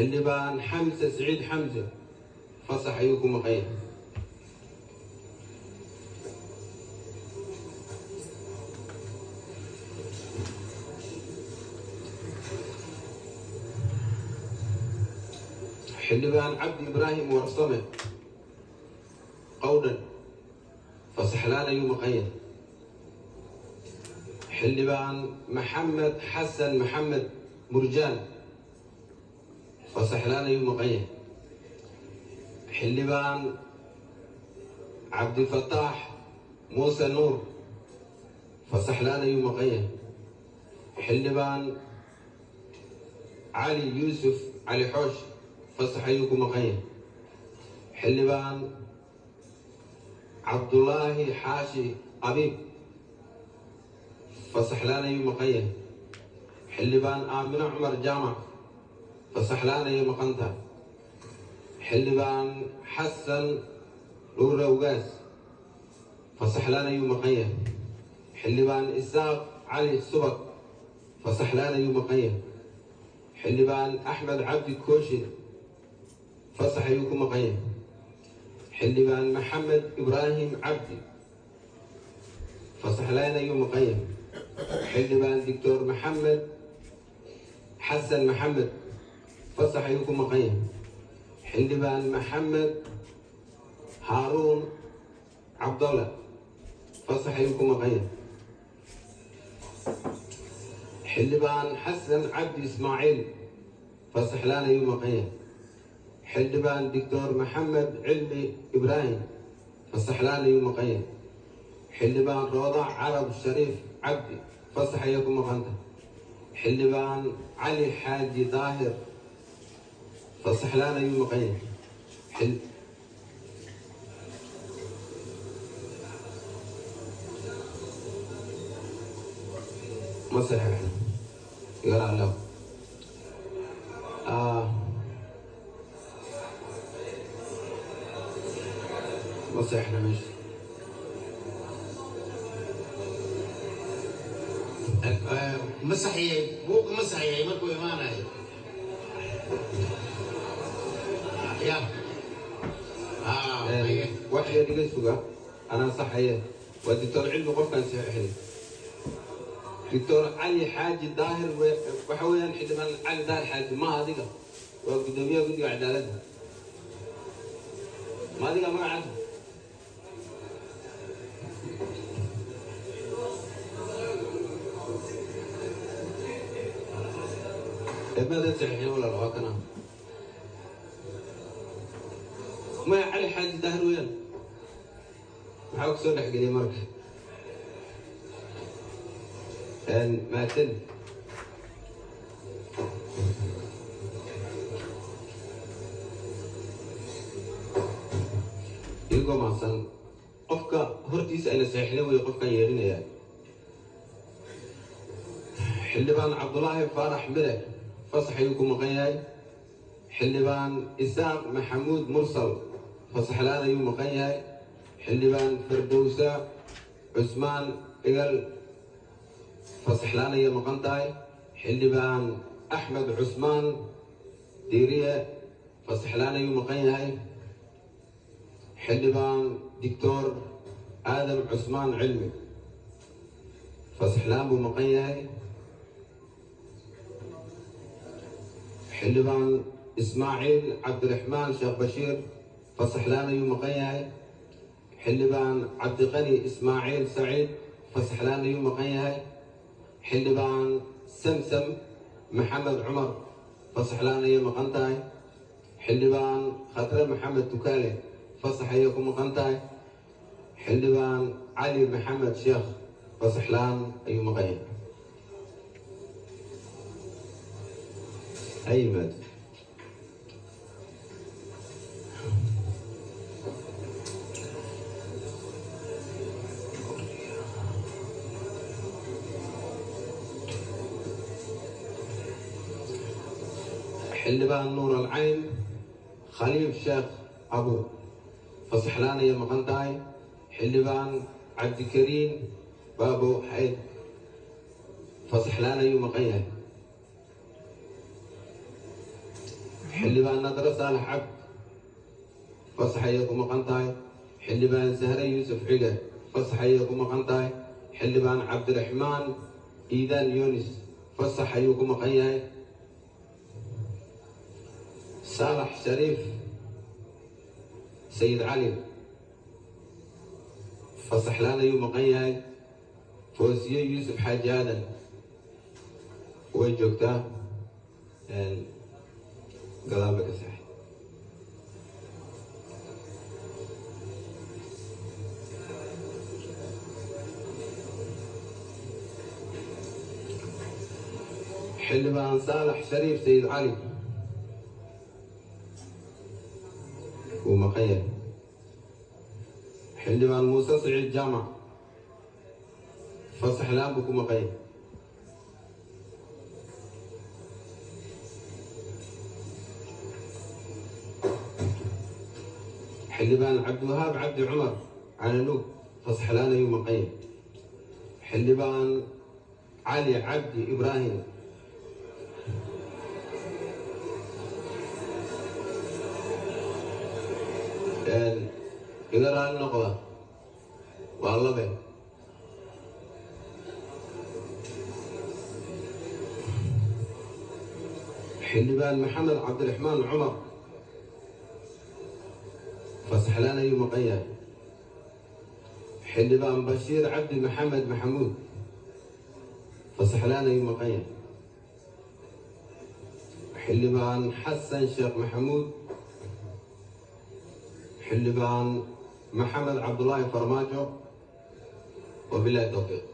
Xildhibaan Xamse Siciid Xamse fasax ayuu ku maqan yahay. Xildhibaan Cabdi Ibraahim Warsame Qowdhan fasaxlaan ayuu maqan yahay. Xildhibaan Maxamed Xasan Maxamed Murjaan fasaxlaan ayuu maqan yahay. Xildhibaan Cabdifataax Muuse Nuur fasaxlaan ayuu maqan yahay. Xildhibaan Cali Yuusuf Cali Xoosh fasax ayuu ku maqan yahay. Xildhibaan Cabdulaahi Xaashi Abiib fasaxlaan ayuu maqan yahay. Xildhibaan Aamino Cumar Jaamac fasaxlaan ayay maqan tahay. Xildhibaan Xasan Dhuure Ugaas fasaxlaan ayuu maqan yahay. Xildhibaan Isaaq Cali Subag fasaxlaan ayuu maqan yahay. Xildhibaan Axmed Cabdi Kooshin fasax ayuu ku maqan yahay. Xildhibaan Maxamed Ibraahim Cabdi fasaxlaan ayuu maqan yahay. Xildhibaan Doctor Maxamed Xasan Maxamed fasax ayuu ku maqan yahay. Xildhibaan Maxamed Haaruun Cabdalla fasax ayuu ku maqan yahay. Xildhibaan Xasan Cabdi Ismaaciil fasaxlaan ayuu maqan yahay. Xildhibaan Doctor Maxamed Cilmi Ibraahim fasaxlaan ayuu maqan yahay. Xildhibaan Rooda Carab Shariif Cabdi fasax ayay ku maqan tahay. Xildhibaan Cali Xaaji Daahir fasaxlaan ayuu maqan yahay. Ma saxiixno, igala allow. Ma saxiixna meesha. Ma saxiyey buuqa? Ma saxiyey markuu imaanayo ya? Wax yar iga suga, anaa saxaye. Waa Doctor Cilmi qofkaan saxiixin. Doctor Cali Xaaji Daahir waxa weeyaan Xildhibaan Cali Daahir Xaaji, maaha adiga, waa guddoomiyaha guddiga cadaaladda. Ma adiga magacaas? Maadad saxiixin walaal, waa kana. Maya, Cali Xaaji Daahir weeyaan. Maxaa ku soo dhexgeliyay marka? Mahadsan. Idigoo mahadsan, qofka hortiisa ayna saxiixna wey qofkaan yeedhinaya. Xildhibaan Cabdulaahi Faarax Mire fasax ayuu ku maqan yahay. Xildhibaan Isaaq Maxamuud Mursal fasaxlaan ayuu maqan yahay. Xildhibaan Fardowsa Cusmaan Igal fasaxlaan ayay maqan tahay. Xildhibaan Axmed Cusmaan Diiriye fasaxlaan ayuu maqan yahay. Xildhibaan Doctor Aadam Cusmaan Cilmi fasaxlaan buu maqan yahay. Xildhibaan Ismaaciil Cabdiraxmaan Sheekh Bashiir fasaxlaan ayuu maqan yahay. Xildhibaan Cabdiqani Ismaaciil Saciid fasaxlaan ayuu maqan yahay. Xildhibaan Samsam Maxamed Cumar fasaxlaan ayay maqan tahay. Xildhibaan Khatre Maxamed Tukaale fasax ayay ku maqan tahay. Xildhibaan Cali Maxamed Sheekh fasaxlaan ayuu maqan yahay. Ha yimaado. Xildhibaan Nuur Alcayn Khaliif Sheekh Abu fasaxlaan ayay maqan tahay. Xildhibaan Cabdikariin Baabo Xayd fasaxlaan ayuu maqan yahay. Xildhibaan Nadre Saalax Cabd fasax ayay ku maqan tahay. Xildhibaan Sahre Yuusuf Cige fasax ayay ku maqan tahay. Xildhibaan Cabdiraxmaan Iidaan Yunis fasax ayuu ku maqan yahay. Saalax Shariif Sayid Cali fasaxlaan ayuu maqan yahay. Foosiye Yuusuf Xaaji Aadan way joogtaa, gadaal bay ka seexay. Xildhibaan Saalax Shariif Sayid Cali wuu maqan yahay. Xildhibaan Muuse Siciid Jaamac fasaxlaan buu ku maqan yahay. Xildhibaan Cabdiwahaab Cabdi Cumar Cananuug fasaxlaan ayuu maqan yahay. Xildhibaan Cali Cabdi Ibraahim iga raali noqda, waa labe. Xildhibaan Maxamed Cabdiraxmaan Cumar fasaxlaan ayuu maqan yahay. Xildhibaan Bashiir Cabdi Maxamed Maxamuud fasaxlaan ayuu maqan yahay. Xildhibaan Xasan Sheekh Maxamuud, xildhibaan Maxamed Cabdulaahi Farmaajo, wabilahi towfiiq.